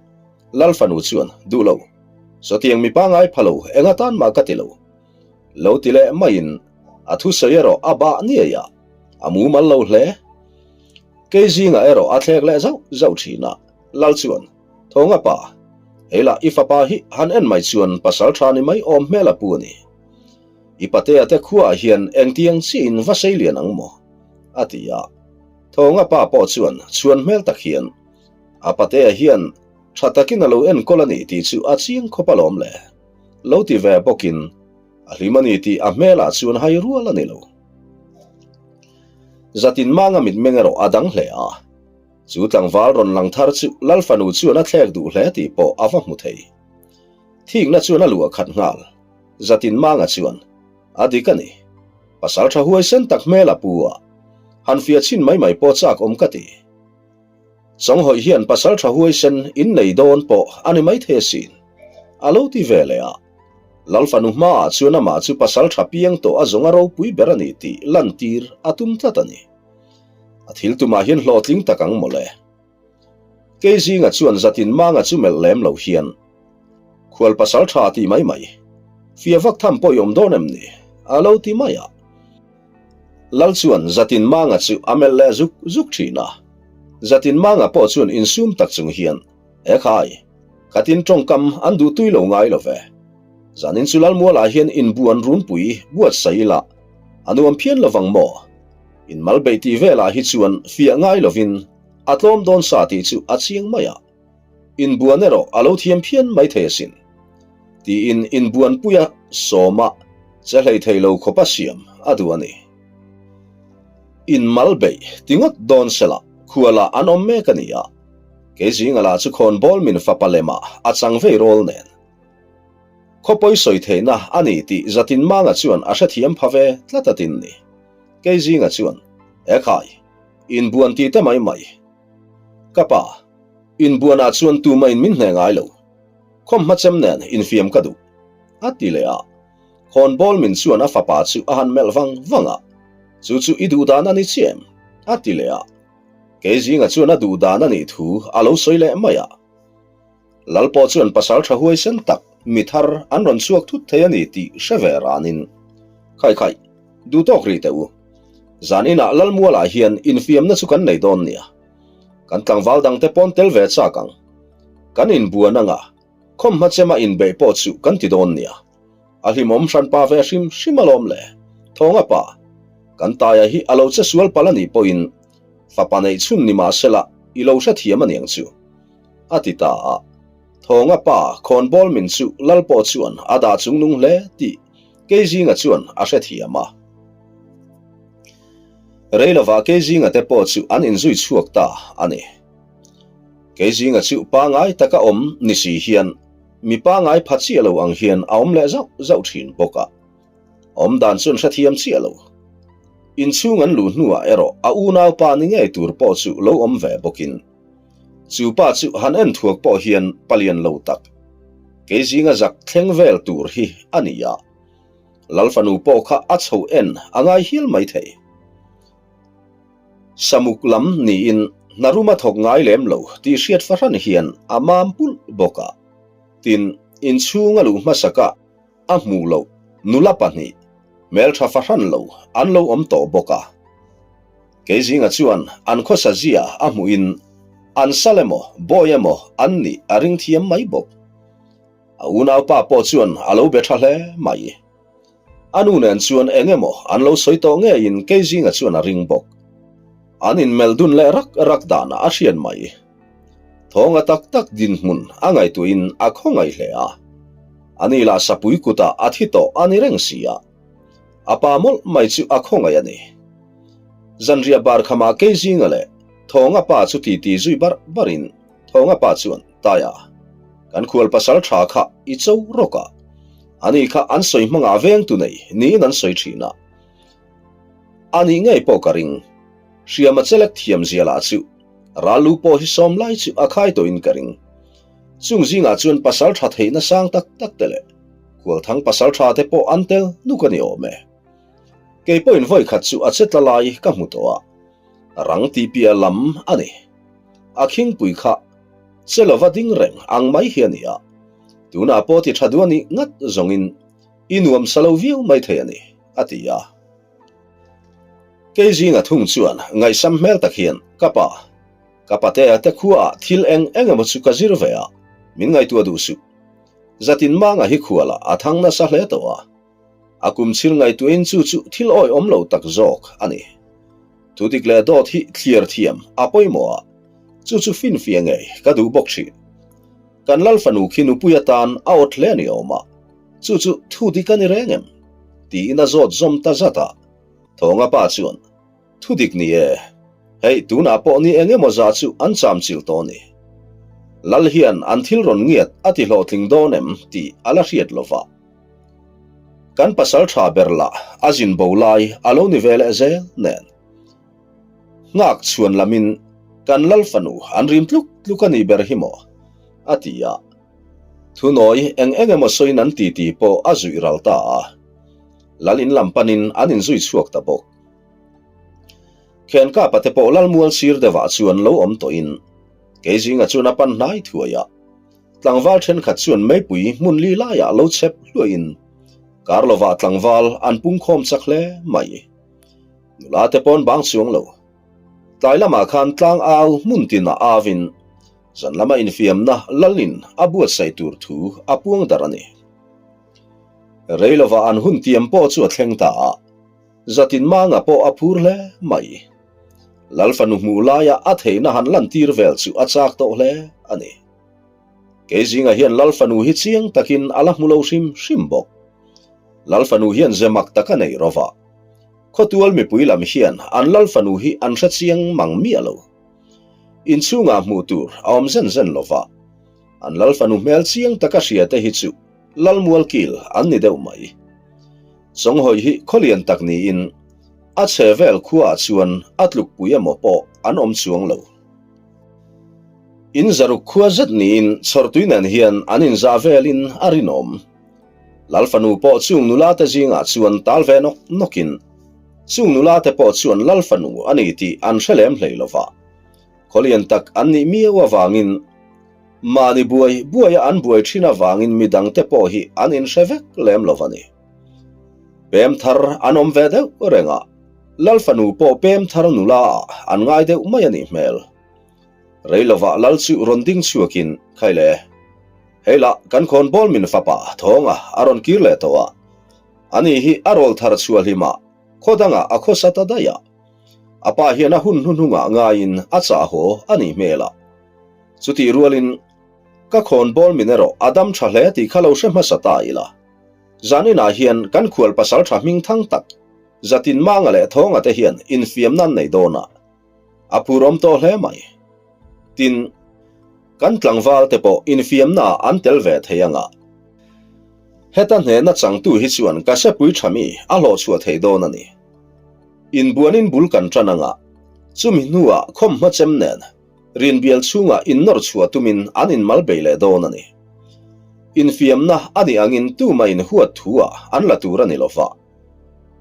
Lal fanu chuan, Duh lo. Sawtiang mi pangai pha lo, eng atan mah ka ti lo. Lo ti leh maiin a thusawi erawh a bah niai a, a mumal lo hle. Kei zingah erawh a thlek leh zauh zauh thin a, Lal chuan, Thawnga pa, hei lah i fapa hi han en mai chuan pasal tha ni mai awm hmel a pu a ni. I patea te khuaah hian engtiang chiahin va sei lian ang maw? a ti a. Thawnga pa pawh chuan chhuan hmel tak hian, A patea hian tha takin a lo enkawl a ni tih chu a chiang khawp alawm le. Lo ti ve bawkin a hlim a ni tih a hmelah chuan hai rual a ni lo. Zatin manga mitmeng erawh a dang hle a. Chu tlangval rawn lang thar chu Lal fanu chuan a thlek duh hle tih pawh a va hmu thei. Thikna chuan a luah khat nghal. Zatin manga chuan, A dik a ni. Pasal tha huaisen tak hmel a pu a. Han fiah chhin mai mai pawh chak awm ka ti. Chawnghawi hian pasal tha huaisen in nei dawn pawh a ni maithei asin, a lo ti ve leh a. Lal fanu hmaah chuan amah chu pasal tha piang tawh a zawng a ropui ber a ni tih lantir a tum tlat a ni. A thil tumah hian hlawhtling tak ang mawle. Kei zinga chuan zatin manga chu melh lem lo hian, Khual pasal tha tih mai mai, fia vak tham pawh i awm dawn em ni? a lo ti mai a. Lal chuan zatin manga chu a melh leh zuk zuk thin a. Zatin manga pawh chuan insum tak chung hian, E khai, khatin tawngkam an duh tui lo ngai lo ve. Zanin chu Lalmualah hian inbuan runpui buatsaih ila a nuam phian lovang maw? Inmal beih tih velah hi chuan fiah ngai lovin a tlawm dawn sa tih chu a chiang mai a, inbuan erawh a lo thiam phian mai thei asin. Tiin inbuanpuia sawma che hlei thei lo khawpa siam a duh a ni. Inmal beih ti ngawt dawn sela khualah an awm mek a ni a, kei zinga lah chu khawnbawl min fapa lemah a chang vei rawl nen. Khawpawi sawi theihna a ni tih Zatinmanga chuan a hrethiam pha ve tlat a tin ni. Kei zinga chuan, E khai, inbuan ti te mai mai. Ka pa, inbuanah chuan tumahin min hne ngai lo. Khawm hmachem nen infiam ka duh, a ti leh a. Khawnbawl min chuan a fapa chu a han melh vang vang a, Chu chu i duh dan a ni chiah em? a ti leh a. Kei zinga chuan a duh dan a nih thu a lo sawi leh mai a. Lal pawh chuan pasal tha huaisen tak mi thar an rawn chhuak thut thei a ni tih hre ve ranin, Khai khai, duh tawk rih teh u. Zan inah Lalmualah hian infiamna chu kan nei dawn nia. Kan tlangval dangte pawn tel ve chak ang. Kan inbuan anga khawm hmachema inbeih pawh chu kan ti dawn nia. A hlimawm hranpa ve hrim hrim alawm le. Thawnga pa, kan taia hi a lo che sual palh a nih pawhin fapa neih chhun ni mahsela i lo hrethiam aniang chu. A ti ta a. Thawnga pa khawnbawl min chu lal pawh chuan a dah chung nung hle tih Keizinga chuan a hrethiam a. Reilova Keizinga te pawh chu an inzui chhuak ta a ni. Keizinga chu pangai taka awm ni si hian mi pangai pha chiah lo ang hian a awm leh zauh zauh thin bawk a. Awm dan chuan hrethiam chiah lo. Inchhung an luh hnuah erawh a unaupa ni ngei tur pawh chu lo awm ve bawkin Chu pa chu han en thuak pawh hian palian lo tak, kei zinga zak thleng vel tur hi a ni a. Lal fanu pawh kha a chho en a ngai hial mai thei. Samuk lam niin hna ruma thawk ngai lem lo tih hriat fahran hian a mam pulh bawk a. Tin, inchhung a luh hmasaka a hmuh loh nula pahnih hmeltha fahran lo an lo awm tawh bawk a. Kei zinga chuan an khawsa zia a hmuhin an sal emaw bawi emaw an nih a ring thiam mai bawk. A unaupa pawh chuan a lo be tha hle mai. A nu nen chuan eng emaw an lo sawi tawh ngeiin kei zinga chuan a ring bawk. An inmelh dun leh rak rak danah a hriat mai. Thawnga tak tak dinhmun a ngaihtuahin a khawngaih hle a. Ani lah sapui kutah a thi tawh a ni reng si a. A pa mawlh mai chu a khawngaih a ni. Zanriah bar khamah kei zinga leh Thawnga pa chu titi zui barh barhin Thawnga pa chuan, Taia, kan khual pasal tha kha i cho rawk a. Ani kha an sawi hmangah vengtu nei niin an sawi thin a. A nih ngei pawh ka ring. Hriama chelek thiam zia lah chu ral lu pawh hi sawm lai chu a khai tawhin ka ring. Chung zingah chuan pasal tha theihna sang tak tak te leh Khualthang pasal tha te pawh an tel nuk a ni awm e. Kei pawhin vawi khat chu a che tla lai ka hmu tawh a, rang tih piah lam a ni. A khingpui kha che lova ding reng ang mai hi a ni a, tunah pawh ti tha duh a nih ngat zawngin i nuam sa lo viau mai thei a ni, a ti a. Kei zinga thung chuan ngaihsam hmel tak hian, Ka pa, ka patea te khuaah thil eng eng emaw chu ka zir ve a, min ngaihtuah duh suh. Zatin manga hi khualah a thang nasa hle tawh a, a kum chhir ngaihtuahin chu chu thil awihawm lo tak zawk a ni. Thudik leh dawt hi thliar thiam a pawimawh a, chu chu finfiah ngei ka duh bawk thin. Kan Lal fanu khi nupui atan a awt hle a ni awm a, Chu chu thu dik a ni reng em? tiin a zawt zawm ta zat a. Thawnga pa chuan, Thu dik ni e, hei tunah pawh ni eng emaw zah chu an cham chilh tawh a ni. Lal hian an thil rawn ngiat a ti hlawhtling dawn em tih a la hriat lo va. Kan pasal tha ber lah a zin bo lai a lo ni ve leh zel nen. Nghak chhuan lamin. Kan lal fanu an rim tluk tluk a nih ber hi maw? a ti a. Thunawi eng eng emaw sawiin an titi pawh a zuih ral ta a. Lal in lam panin an inzui chhuak ta bawk. Khenkapa te pawh Lalmual sir deuhah chuan lo awm tawhin Keizinga chuan a pan hnai thuai a. Tlangval thenkhat chuan meipui hmun li laiah lo chep hluaihin kar lovah tlangval an pungkhawm chak hle mai. Nula te pawn bang chuang lo. Tlai lamah khan tlang au hmun tinah auin zan lama infiamna Lalin a buatsaih tur thu a puang darh a ni. Rei lovah an hun tiam pawh chu a thleng ta a. Zatin manga pawh a phur hle mai. Lal fanu hmuh laia a theihna han lantir vel chu a chak tawh hle a ni. Kei zingah hian Lal fanu hi chiang takin a la hmu lo hrim hrim bawk. Lal fanu hian ze mak tak a nei rawva. Khawtual mipui lam hian an Lal fanu hi an hre chiang mang miah lo. Inchhungah hmuh tur a awm zen zen lova. An Lal fanu hmel chiang taka hria te hi chu Lalmual kil an ni deuh mai. Chawnghawi hi khawlian tak niin a chhe vel khuaah chuan a tlukpui emaw pawh an awm chuang lo. In zaruk khua zet niin chhawrtui nen hian an inzah velin a rinawm. Lalfanu pawh chung nula te zingah chuan tal ve nawk nawkin chung nula te pawh chuan Lalfanu a ni tih an hre lem hlei lova. Khawlian tak an nih miau avangin Mahni buai buaia an buai thin avangin midangte pawh hi an inhre vek lem lo a ni. Pem thar an awm ve deuh reng a, Lal fanu pawh pem thar nula ah an ngai deuh mai a nih hmel. Rei lovah Lal chu rawn ding chhuakin, Khai le, hei lah kan khawnbawl min fapa thawnga a rawn kir leh tawh a, ani hi a rawl thar chhuah hlimah khaw dangah a khawsa ta daih a, a pa hian a hun hnuhnungah ngaiin a chah haw a nih hmel a. Chutih rualin, ka khawnbawl min erawh a dam tha hle tih kha lo hre hmasa ta ila. Zaninah hian kan khual pasal tha hming thang tak, Zatin Manga leh Thawnga te hian infiamna an nei dawn a, a phurawm tawh hle mai. Tin, kan tlangval te pawh infiamna ah an tel ve thei anga. Heta hnehna changtu hi chuan ka sepui tha mi a hlawhchhuah thei dawn a ni. Inbuanin bul kan tan anga, chumi hnuah khawmhma chem nen, Rinbial chhungah innawr chhuah tumin an inmal bei leh dawn a ni. Infiamna a nih angin tuma inhuat thu ah an la tur a ni lova.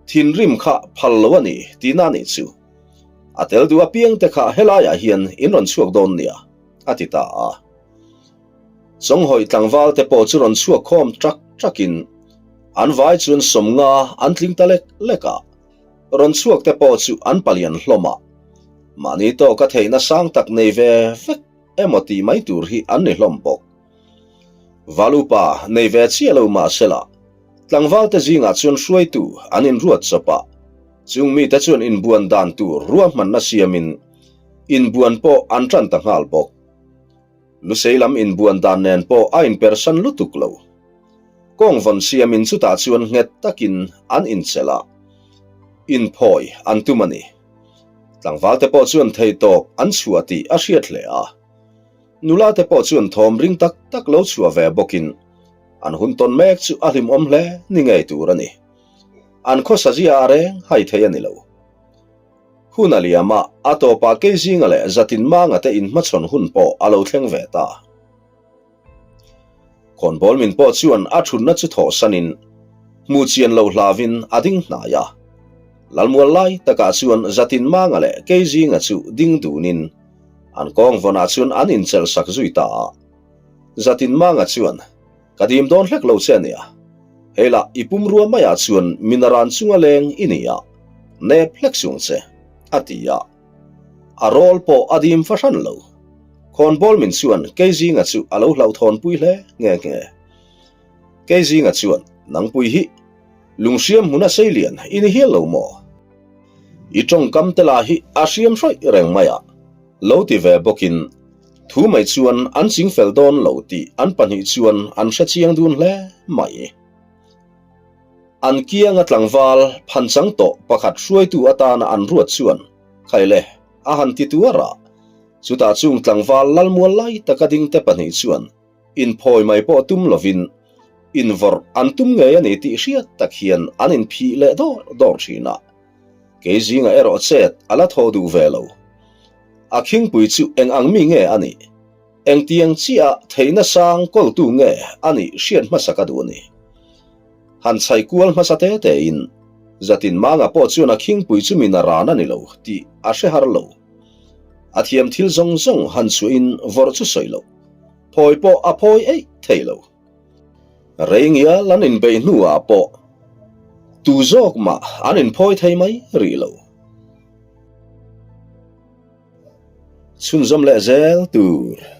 Thinrim kha phal lo a ni tihna a nih chu. A tel duh apiang te kha helaiah hian in rawn chhuak dawn nia, a ti ta a. Chawnghawi tlangval te pawh chu rawn chhuak khawm ṭak ṭakin an vai chuan sawmnga an tling ta lek lek a. Rawn chhuak te pawh chu an palian hlawm a, mahni tawka theihna sang tak nei ve vek emaw tih mai tur hi an ni hlawm bawk. Valupa nei ve chiah lo mah sela, tlangval te zingah chuan hruaitu an inruat chawp a, chung mite chuan inbuan dan tur ruahmanna siamin inbuan pawh an tan ta nghal bawk. Lusei lam inbuan dan nen pawh a inpersan lutuk lo. Kawng vawn siamin chutah chuan nghet takin an inchelh a, inphawi an tum a ni. Tlangvalte pawh chuan theihtawp an chhuah tih a hriat hle a. Nulate pawh chuan thawm ring tak tak lo chhuah ve bawkin an hun tawn mek chu a hlimawm hle ni ngei tur a ni. An khawsa zia a reng hai thei a ni lo. Hun a liam a, a tawpah Keizinga leh Zatinmanga te inhmachhawn hun pawh a lo thleng ve ta. Khawnbawl min pawh chuan a thutna chu thawhsanin hmuh chian lo hlauin a ding hnai a. Lalmual lai takah chuan Zatin Manga leh Keizinga chu ding dunin an kawng vawnah chuan an inchelh sak zui ta a. Zatin Manga chuan, Ka dim dawn hlek lo che ania. Hei lah i pumrua maiah chuan min a ran chunga leng i ni a, nep hlek suang che, a ti a. A rawl pawh a dim fahran lo. Khawnbawl min chuan Keizinga chu a lo hlauhthawnpui hle nghe nghe. Keizinga chuan, Nangpui hi lunghriam hmuna seilian i ni hial lo maw? I tawngkam te lah hi a hriam hrawih reng mai a, lo ti ve bawkin thu mai chuan an chingfel dawn lo tih an pahnih chuan an hrechiang dun hle mai. An kianga tlangval phanchang tawh pakhat hruaitu atana an ruat chuan, Khaile, a han ti tuar a. Chutah chung tlangval lalmual lai taka dingte pahnih chuan inphawi mai pawh tum lovin invawrh an tum ngei a ni tih hriat tak hian an inphih leh dawr dawr thin a. Kei zingah erawh chet a la thaw duh ve lo. A khingpui chu eng ang mi nge a nih? Engtiang chiah theihna sang kawltu nge a nih hriat hmasa ka duh a ni. Han chhai kual hmasa te tein, Zatin Manga pawh chuan a khingpui chu min a ran a ni lo tih a hre har lo. A thiam thil zawng zawng han chhuahin vawrh chu sawi lo, phawi pawh a phawi eih thei lo. Rei ngial an inbeih hnuah pawh tu zawk mah an inphawi thei mai rih lo. Chhunzawm leh zel tur.